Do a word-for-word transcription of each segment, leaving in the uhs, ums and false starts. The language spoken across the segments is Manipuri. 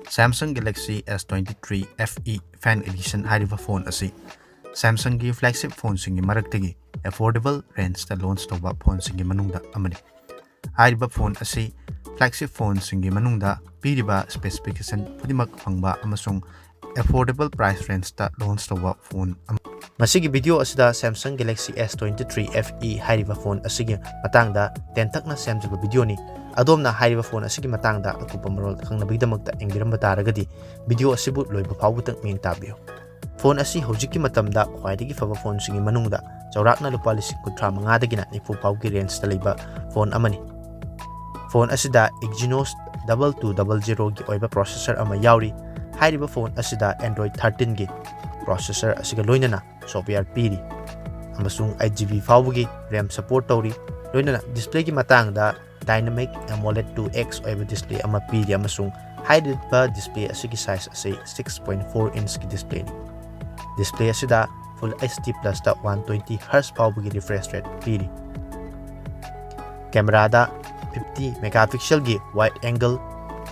Samsung Galaxy S twenty-three F E Fan Edition ꯍꯥꯏꯔꯤꯕ ꯐꯣꯟ ꯑꯁꯤ Samsungꯒꯤ flagship ꯐꯣꯟꯁꯤꯡꯒꯤ ꯃꯔꯛꯇꯒꯤ affordable rangeꯇ launch ꯇꯧꯕ ꯐꯣꯟꯁꯤꯡꯒꯤ ꯃꯅꯨꯡꯗ ꯑꯃꯅꯤ꯫ ꯍꯥꯏꯔꯤꯕ ꯐꯣꯟ ꯑꯁꯤ flagship ꯐꯣꯟꯁꯤꯡꯒꯤ ꯃꯅꯨꯡꯗ ꯄꯤꯔꯤꯕ specification ꯈꯨꯗꯤꯡꯃꯛ ꯐꯪꯕ ꯑꯃꯁꯨꯡ affordable price rangeꯇ launch ꯇꯧꯕ ꯐꯣꯟ ꯑꯃ꯫ ꯃꯁꯤꯒꯤ video ꯑꯁꯤꯗ Samsung Galaxy S twenty-three F E ꯍꯥꯏꯔꯤꯕ ꯐꯣꯟ ꯑꯁꯤꯒꯤ ꯃꯇꯥꯡꯗ ꯇꯦꯟꯇꯛꯅ ꯁꯦꯝꯖꯕ videoꯅꯤ꯫ ꯑꯗꯣꯝꯅ ꯍꯥꯏꯔꯤꯕ ꯐꯣꯟ ꯑꯁꯤꯒꯤ ꯃꯇꯥꯡꯗ ꯑꯀꯨꯞꯄ ꯃꯔꯣꯜ ꯈꯪꯅꯕꯒꯤꯗꯃꯛꯇ ꯌꯦꯡꯕꯤꯔꯝꯕ ꯇꯥꯔꯒꯗꯤ video ꯑꯁꯤꯕꯨ ꯂꯣꯏꯕ ꯐꯥꯎꯕꯇꯪ ꯃꯤꯠꯌꯦꯡ ꯇꯥꯕꯤꯌꯨ꯫ ꯐꯣꯟ ꯑꯁꯤ ꯍꯧꯖꯤꯛꯀꯤ ꯃꯇꯝꯗ ꯈ꯭ꯋꯥꯏꯗꯒꯤ ꯐꯕ ꯐꯣꯟꯁꯤꯡꯒꯤ ꯃꯅꯨꯡꯗ ꯆꯥꯎꯔꯥꯛꯅ ꯂꯨꯄꯥ ꯂꯤꯁꯤꯡ ꯀꯨꯟꯊ꯭ꯔꯥ ꯃꯉꯥꯗꯒꯤꯅ ꯅꯤꯐꯨ ꯐꯥꯎꯒꯤ rangeꯇ ꯂꯩꯕ ꯐꯣꯟ ꯑꯃꯅꯤ꯫ ꯐꯣꯟ ꯑꯁꯤꯗ Exynos double two double zeroꯒꯤ ꯑꯣꯏꯕ processor ꯑꯃ ꯌꯥꯎꯔꯤ꯫ ꯍꯥꯏꯔꯤꯕ ꯐꯣꯟ ꯑꯁꯤꯗ Android thirteenꯒꯤ processor ꯑꯁꯤꯒ ꯂꯣꯏꯅꯅ software ꯄꯤꯔꯤ ꯑꯃꯁꯨꯡ eight GB ꯐꯥꯎꯕꯒꯤ RAM support ꯇꯧꯔꯤ꯫ ꯂꯣꯏꯅꯅ displayꯒꯤ ꯃꯇꯥꯡꯗ Dynamic AMOLED two X ꯑꯣꯏꯕ display ꯑꯃ ꯄꯤꯔꯤ ꯑꯃꯁꯨꯡ ꯍꯥꯏꯔꯤꯕ display ꯑꯁꯤꯒꯤ size ꯑꯁꯤ six point four inchꯀꯤ displayꯅꯤ꯫ Display ꯑꯁꯤꯗ Full HD Plusꯇ one twenty Hz ꯐꯥꯎꯕꯒꯤ refresh rate ꯄꯤꯔꯤ꯫ Cameraꯗ fifty megapixelꯒꯤ wide angle,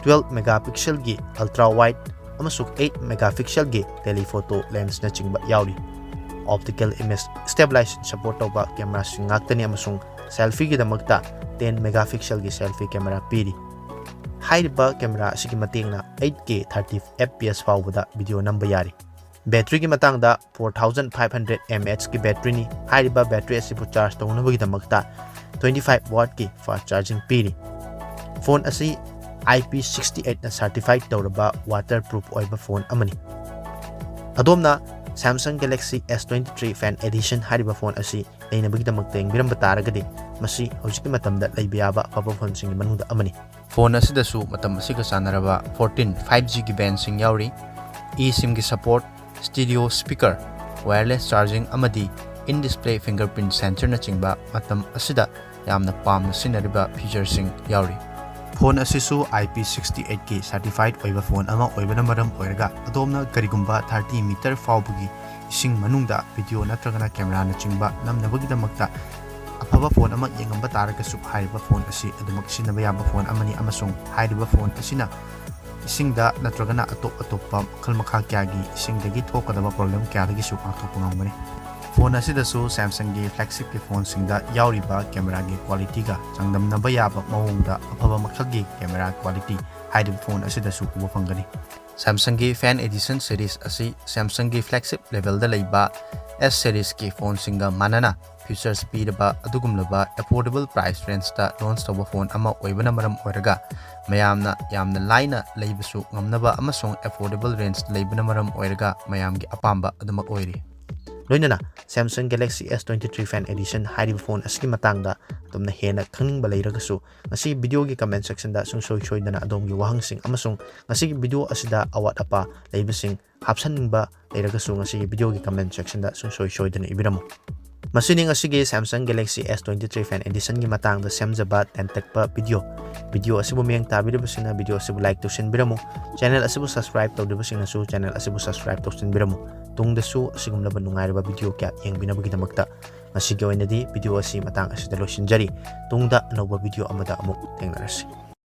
twelve megapixelꯒꯤ ultra wide ꯑꯃꯁꯨꯡ eight megapixelꯒꯤ telephoto lensꯅꯆꯤꯡꯕ ꯌꯥꯎꯔꯤ꯫ Optical image stabilization support ꯇꯧꯕ cameraꯁꯤꯡ ꯉꯥꯛꯇꯅꯤ ꯑꯃꯁꯨꯡ selfieꯒꯤꯗꯃꯛꯇ ten megapixelꯒꯤ selfie camera ꯄꯤꯔꯤ꯫ ꯍꯥꯏꯔꯤꯕ camera ꯑꯁꯤꯒꯤ ꯃꯇꯦꯡꯅ eight K thirty F P S ꯐꯥꯎꯕꯗ video ꯅꯝꯕ ꯌꯥꯔꯤ꯫ Batteryꯒꯤ ꯃꯇꯥꯡꯗ, four thousand five hundred mAhꯀꯤ batteryꯅꯤ꯫ ꯍꯥꯏꯔꯤꯕ battery ꯑꯁꯤꯕꯨ charge ꯇꯧꯅꯕꯒꯤꯗꯃꯛꯇ twenty-five wattꯀꯤ fast charging ꯄꯤꯔꯤ꯫ ꯐꯣꯟ ꯑꯁꯤ I P sixty-eightꯅ certified ꯇꯧꯔꯕ waterproof ꯑꯣꯏꯕ ꯐꯣꯟ ꯑꯃꯅꯤ꯫ ꯑꯗꯣꯝꯅ Samsung Galaxy S twenty-three Fan Edition ꯍꯥꯏꯔꯤꯕ ꯐꯣꯟ ꯑꯁꯤ ꯂꯩꯅꯕꯒꯤꯗꯃꯛꯇ ꯌꯦꯡꯕꯤꯔꯝꯕ ꯇꯥꯔꯒꯗꯤ, ꯃꯁꯤ ꯍꯧꯖꯤꯛꯀꯤ ꯃꯇꯝꯗ ꯂꯩꯕ ꯌꯥꯕ ꯑꯐꯕ ꯐꯣꯟꯁꯤꯡꯒꯤ ꯃꯅꯨꯡꯗ ꯑꯃꯅꯤ꯫ ꯐꯣꯟ ꯑꯁꯤꯗꯁꯨ ꯃꯇꯝ ꯑꯁꯤꯒ ꯆꯥꯟꯅꯔꯕ fourteen five Gꯒꯤ bandꯁꯤꯡ ꯌꯥꯎꯔꯤ꯫ eSIMꯒꯤ support, stereo speaker, wireless charging ꯑꯃꯗꯤ in-display fingerprint sensorꯅꯆꯤꯡꯕ ꯃꯇꯝ ꯑꯁꯤꯗ ꯌꯥꯝꯅ ꯄꯥꯝꯅ ꯁꯤꯖꯤꯟꯅꯔꯤꯕ featureꯁꯤꯡ ꯌꯥꯎꯔꯤ꯫ ꯐꯣꯟ ꯑꯁꯤꯁꯨ I P sixty-eightꯀꯤ certified ꯑꯣꯏꯕ ꯐꯣꯟ ꯑꯃ ꯑꯣꯏꯕꯅ ꯃꯔꯝ ꯑꯣꯏꯔꯒ, ꯑꯗꯣꯝꯅ ꯀꯔꯤꯒꯨꯝꯕ thirty meter ꯐꯥꯎꯕꯒꯤ ꯏꯁꯤꯡ ꯃꯅꯨꯡꯗ video ꯅꯠꯇ꯭ꯔꯒꯅ cameraꯅꯆꯤꯡꯕ ꯅꯝꯅꯕꯒꯤꯗꯃꯛꯇ ꯑꯐꯕ ꯐꯣꯟ ꯑꯃ ꯌꯦꯡꯉꯝꯕ ꯇꯥꯔꯒꯁꯨ, ꯍꯥꯏꯔꯤꯕ ꯐꯣꯟ ꯑꯁꯤ ꯑꯗꯨꯃꯛ ꯁꯤꯖꯤꯟꯅꯕ ꯌꯥꯕ ꯐꯣꯟ ꯑꯃꯅꯤ ꯑꯃꯁꯨꯡ ꯍꯥꯏꯔꯤꯕ ꯐꯣꯟ ꯑꯁꯤꯅ ꯏꯁꯤꯡꯗ ꯅꯠꯇ꯭ꯔꯒꯅ ꯑꯇꯣꯞ ꯑꯇꯣꯞꯄ ꯃꯈꯜ ꯃꯈꯥ ꯀꯌꯥꯒꯤ ꯏꯁꯤꯡꯗꯒꯤ ꯊꯣꯛꯀꯗꯕ problem ꯀꯌꯥꯗꯒꯤꯁꯨ ꯉꯥꯛꯊꯣꯛꯄ ꯉꯝꯒꯅꯤ꯫ Phone ꯑꯁꯤꯗꯁꯨ Samsungꯒꯤ flagshipꯀꯤ phoneꯁꯤꯡꯗ ꯌꯥꯎꯔꯤꯕ cameraꯒꯤ qualityꯒ ꯆꯥꯡꯗꯝꯅꯕ ꯌꯥꯕ ꯃꯑꯣꯡꯗ ꯑꯐꯕ ꯃꯈꯜꯒꯤ camera quality ꯍꯥꯏꯔꯤꯕ phone ꯑꯁꯤꯗꯁꯨ ꯎꯕ ꯐꯪꯒꯅꯤ꯫ Samsungꯒꯤ Fan Edition series ꯑꯁꯤ Samsungꯒꯤ flagship levelꯗ ꯂꯩꯕ S seriesꯀꯤ phoneꯁꯤꯡꯒ ꯃꯥꯟꯅꯅ features ꯄꯤꯔꯕ ꯑꯗꯨꯒꯨꯝꯂꯕ affordable price rangeꯇ launch ꯇꯧꯕ phone ꯑꯃ ꯑꯣꯏꯕꯅ ꯃꯔꯝ ꯑꯣꯏꯔꯒ ꯃꯌꯥꯝꯅ ꯌꯥꯝꯅ ꯂꯥꯏꯅ ꯂꯩꯕꯁꯨ ꯉꯝꯅꯕ ꯑꯃꯁꯨꯡ affordable rangeꯇ ꯂꯩꯕꯅ ꯃꯔꯝ ꯑꯣꯏꯔꯒ ꯃꯌꯥꯝꯒꯤ ꯑꯄꯥꯝꯕ ꯑꯗꯨꯃꯛ ꯑꯣꯏꯔꯤ꯫ ꯂꯣꯏꯅꯅ Samsung Galaxy S twenty-three Fan Edition ꯍꯥꯏꯔꯤꯕ phone ꯑꯁꯤꯒꯤ ꯃꯇꯥꯡꯗ ꯑꯗꯣꯝꯅ ꯍꯦꯟꯅ ꯈꯪꯅꯤꯡꯕ ꯂꯩꯔꯒꯁꯨ ꯉꯁꯤꯒꯤ videoꯒꯤ comment sectionꯗ ꯁꯨꯡꯁꯣꯏ ꯁꯣꯏꯗꯅ ꯑꯗꯣꯝꯒꯤ ꯋꯥꯍꯪꯁꯤꯡ ꯑꯃꯁꯨꯡ ꯉꯁꯤꯒꯤ video ꯑꯁꯤꯗ ꯑꯋꯥꯠ ꯑꯄꯥ ꯂꯩꯕꯁꯤꯡ ꯍꯥꯞꯆꯟꯅꯤꯡꯕ ꯂꯩꯔꯒꯁꯨ ꯉꯁꯤꯒꯤ videoꯒꯤ comment sectionꯗ ꯁꯨꯡꯁꯣꯏ ꯁꯣꯏꯗꯅ ꯏꯕꯤꯔꯝꯃꯨ꯫ ꯃꯁꯤꯅꯤ ꯉꯁꯤꯒꯤ Samsung Galaxy S twenty-three Fan Editionꯒꯤ ꯃꯇꯥꯡꯗ ꯁꯦꯝꯖꯕ ꯇꯦꯟꯇꯛꯄ video꯫ Video ꯑꯁꯤꯕꯨ ꯃꯤꯠꯌꯦꯡ ꯇꯥꯕꯤꯔꯤꯕꯁꯤꯡꯅ video ꯑꯁꯤꯕꯨ like ꯇꯧꯁꯤꯟꯕꯤꯔꯝꯃꯨ꯫ Channel ꯑꯁꯤꯕꯨ subscribe ꯇꯧꯗ꯭ꯔꯤꯕꯁꯤꯡꯅꯁꯨ channel ꯑꯁꯤꯕꯨ subscribe ꯇꯧꯁꯤꯟꯕꯤꯔꯝꯃꯨ꯫ ꯇꯨꯡꯗꯁꯨ ꯑꯁꯤꯒꯨꯝꯂꯕ ꯅꯨꯡꯉꯥꯏꯔꯕ video ꯀꯌꯥ ꯌꯦꯡꯕꯤꯅꯕꯒꯤꯗꯃꯛꯇ ꯉꯁꯤꯒꯤ ꯑꯣꯏꯅꯗꯤ video ꯑꯁꯤ ꯃꯇꯥꯡ ꯑꯁꯤꯗ ꯂꯣꯏꯁꯤꯟꯖꯔꯤ꯫ ꯇꯨꯡꯗ ꯑꯅꯧꯕ video ꯑꯃꯗ ꯑꯃꯨꯛ ꯊꯦꯡꯅꯔꯁꯤ꯫